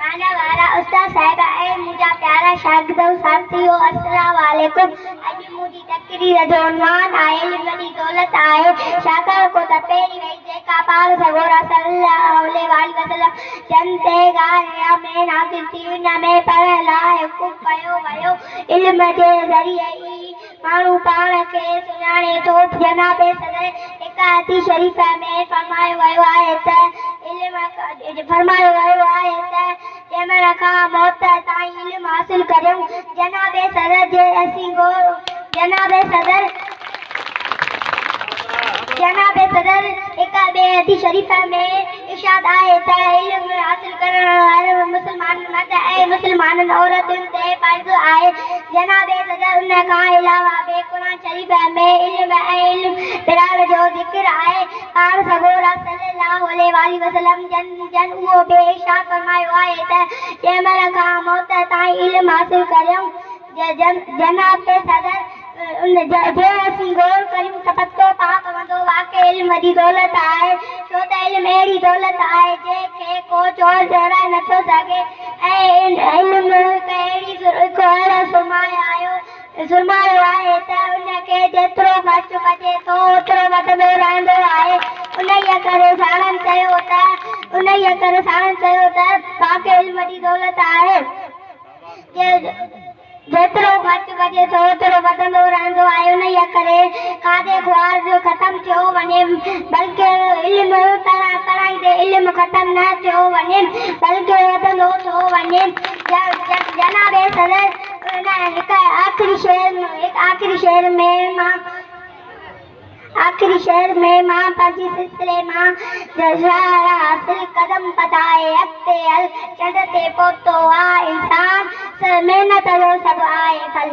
مانوارا استاد صاحب ۽ منهنجا پيارا شاگردؤ ساٿيو السلام عليڪم. اڄ منهنجي تقرير جو عنوان آهي علم وڏي دولت آهي ڇاڪاڻ ڪو ته پهرين وحي جيڪا پاڻ سڳورا صلي الله عليه واٰله وسلم جن تي غار حرا ۾ نازل ٿي ان ۾ پڙهڻ لاء حڪم ڪيو ويو. علم جي ذريعي ئي ماڻهو پاڻ کي سڃاڻي ٿو. جناب صدر هڪ حديث شريف ۾ فرمايو ويو آهي ته علم فرمايو ويو آهي ته ڄمڻ کان موت تائين علم حاصل ڪريون. جناب صدر جي اسين غور جناب صدر جناب صدر هڪ ٻئي حديث شريف ۾ ارشاد آهي ته علم حاصل ڪرڻ هر مسلمان مرد ۽ مسلمان عورتن تي فرض آهي. جناب صدر ان کان علاوه به قرآن شريف ۾ علم ۽ علم پرائڻ جو ذڪر آهي. پاڻ سڳورا صلي الله عليه واٰله وسلم جن جن اهو به ارشاد فرمايو آهي ته ڄمڻ کان موت تائين علم حاصل ڪريون. جناب صدر ان جي اسين غور ڪريون ته پتو پوندو واقعي علم وڏي دولت آهي ڇو ته علم اهڙي دولت آهي جنهن کي ڪو چور چورائي نٿو سگهي ۽ علم هڪ اهڙي هڪ اهڙو سرمايو آهي ته ان کي جيترو خرچ ڪجي ٿو اوترو وڌندو رهندو آهي. انهيء ڪري ساڻن چيو ته انهيء ڪري ساڻن چيو ته واقعي علم وڏي دولت آهي. جيترو خرچ ڪجي ٿو اوترو وڌندو رهندو آهي. انهيء ڪري کاڌي خوار جو ختم ٿيو وڃي بلڪه علم پرائيندي علم ختم نه ٿيو وڃي بلڪه وڌندو ٿو وڃي. جناب صدر هڪ آخري شعر هڪ آخري شعر ۾ مان آخري شعر ۾ مان پنهنجي سلسلي مان شاهراهه حاصل قدم وڌائي اڳتي هل چنڊ تي پهتو آ انسان محنت جو سڀ آهي ڦل.